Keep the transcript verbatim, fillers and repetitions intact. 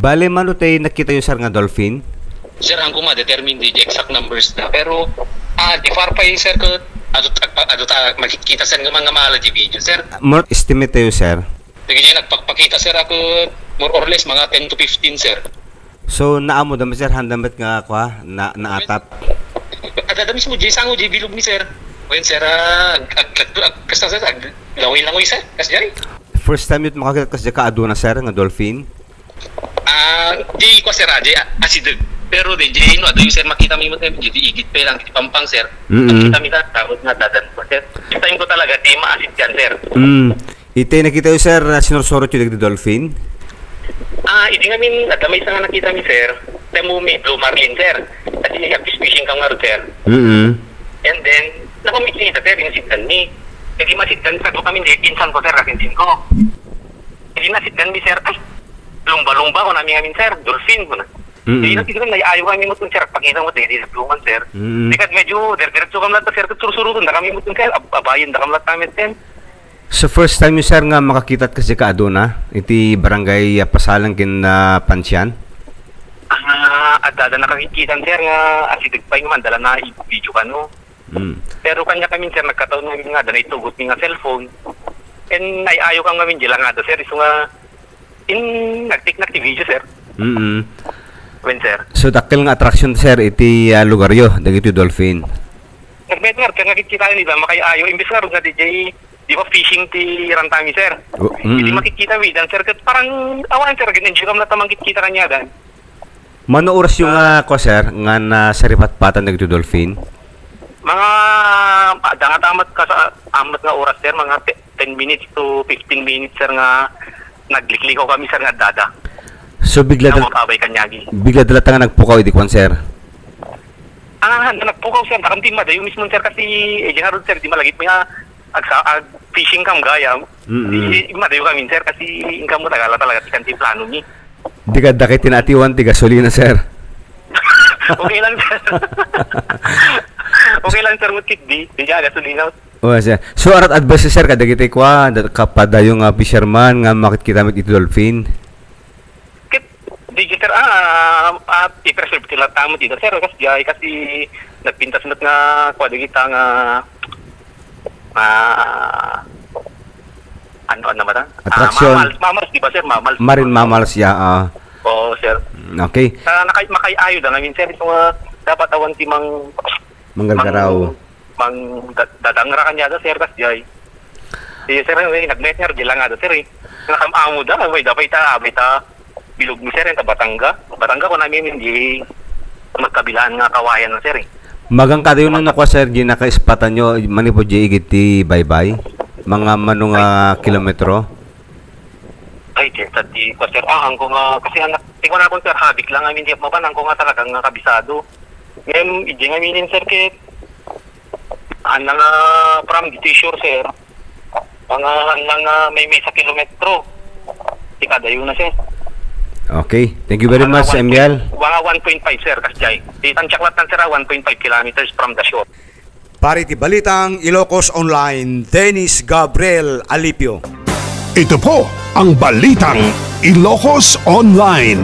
Bale, mano tay nakitayo, sir, nga dolphin? Sir, haanko ma-determine di, di exact numbers na. Pero, ah, di far pa, sir, ko, adu, adu ta, makikita, sir, nga mga mala di video, sir. More estimate tayo, sir. Sige, nagpakpakita, sir, ako, more or less, mga ten to fifteen, sir. So, naammo da met, sir, haanda met nga, kwa, na, naatap? Adda mismo, di sango, di bilog ni, sir. Wen, sir, ah, ag, ag, ag, kasta, sir, ag, langoy-langoy, sir, kasjay. First time yut makakita kasjay ka aduna, sir, nga dolphin? Ah, di ko, sir, ah, di, ah, asideg. Pero di, di, no, adu, sir, makita mi mo, sir, di, di igit pa lang, di pampang, sir. Mm-mm. Makita mi, sir, takot nga dadan ko, sir. First time ko talaga, di maasid yan, sir. Mm. Iti nakita yu, sir, na sinursuro yu dagiti dolphin? Ah, idi ngamin, adda maysa nga nakita mi, sir. Damo mi blue marlin, sir. Kasi nag-fishing kami ngarud, sir. Mm-mm. And then, nakamit ni ita, sir, insiddan mi. Kadi masiddan, sir, kami, di, pinsan ko, sir, kasinsin ko. Kadi nasiddan mi, sir, ay, lumba-lumba, ko nami ngamin, sir, dolphin, ko na. Mm-mm. Di na, di na, naiayo kami mo, sir, pagkita mo, di, di, sir, luman, sir. Mm-mm. Di kad medyo, dire-diretso kami latta, sir, kat sursuruton, da kami mo, sir, ab-, abayan, da kami latta, sir. So, first time yu, sir, nga makakita kasjay ka aduna iti barangay, ah, Pasalang ken, ah, Pansian? Ah, adda, adda nakakita, sir, nga asideg pay nga man, dala na i-video kano. Mm. Pero kanya kami, sir, nagkataon nga, nga, adda naitugot mi nga cellphone. Ken naiayo kami ngamin, di lang ada, sir, isu nga, in, nagtiknak ti video, sir. Mm-mm. Wen, sir. So, dakkel nga attraction, sir, iti, ah, lugar yu, dagiti dolphin? Nagmet nga, sir, nga kitkita ni ba, makaiayo, imbes nga, nga D J, di ba fishing ti rantami, sir? O, mm-mm. Hindi makikita mi, dan, sir, ket parang, awan, sir, gin-enjoy kam na tamang kitkita kanya, dan. Mano oras yu nga, ah, ko, sir, nga nasaripatpatan dagiti dolphin? Mga, ah, dangat amat ka sa, amat nga oras, sir, mga te-, ten minutes to fifteen minutes, sir, nga nagliklikaw kami, sir, nga dada. So, bigla Nga dal-, mapabay kanyagi. Bigla dala ta nga nagpukaw, idi kwan, sir? Ah, nagpukaw, sir. Dakam di madayo mismo, sir, kasi, eh, di nga ron, sir, di malagip nga, agsa-, ag-, fishing kam gayam. Mm-mm. Di, madayo kami, sir, kasi ingkam mo, tagala talaga, ti kan ti plano ni. Di ka dakay tinatiwan, ti gasolina, sir. Okay lang, sir. Okay lang, sir, mo, di, di ka gasolina. O, sir. So, arat advice, sir, kadagiti kwa, da-, kapadayo nga fisherman nga makitkita met iti dolphin? Kit, di, sir, ah, ah, i-preserve ti latta mo dito, sir, kasi, ay, kasi nagpintas met nga, kwa, dagita nga, ah, ano, ano ba ta? Ah, Attraction. Mammals, mammals, di ba, sir? Mammals. Marine mammals, yeah, ah. Oo, sir. Mm, okay. Sa, nakay-, makay-ayo da ngamin, sir, so, ah, dapat awan ti mang-, Manggargaraw. mang-, mang-, da-, dadangra kanya da, sir, kas jay. Di, sir, eh, nagmet nga, di lang nga da, sir, eh. Nakam-amo da, way da, pay ta, abay ta, bilog ni, sir, eh, ta Batanga. Batanga ko namin, hindi magkabilaan nga kawayan na, sir, eh. Magang kadayo na nakwa, sir, di nakaispatan nyo, manipod di igit ti baybay? Mga mano nga kilometro? Ay, di, sa di ko, sir. Ah, ang ko nga, kasi anak, di ko na akong, sir, habit lang, amin, di mapan, ang ko nga talagang nga kabisado. Ngayon, di nga minin, sir, kit, ang nga, from the seashore, sir, mga, ang nga, may, may sa kilometro. Di kadayo na, sir. Okay. Thank you very Mga much, one Emiel. Point, mga one point five, sir, kasjay. Di, tansaklat lang, sir, ah, one point five kilometers from the shore. Para iti Balitang Ilocos Online, Dennis Gabriel Alipio. Ito po ang Balitang Ilocos Online.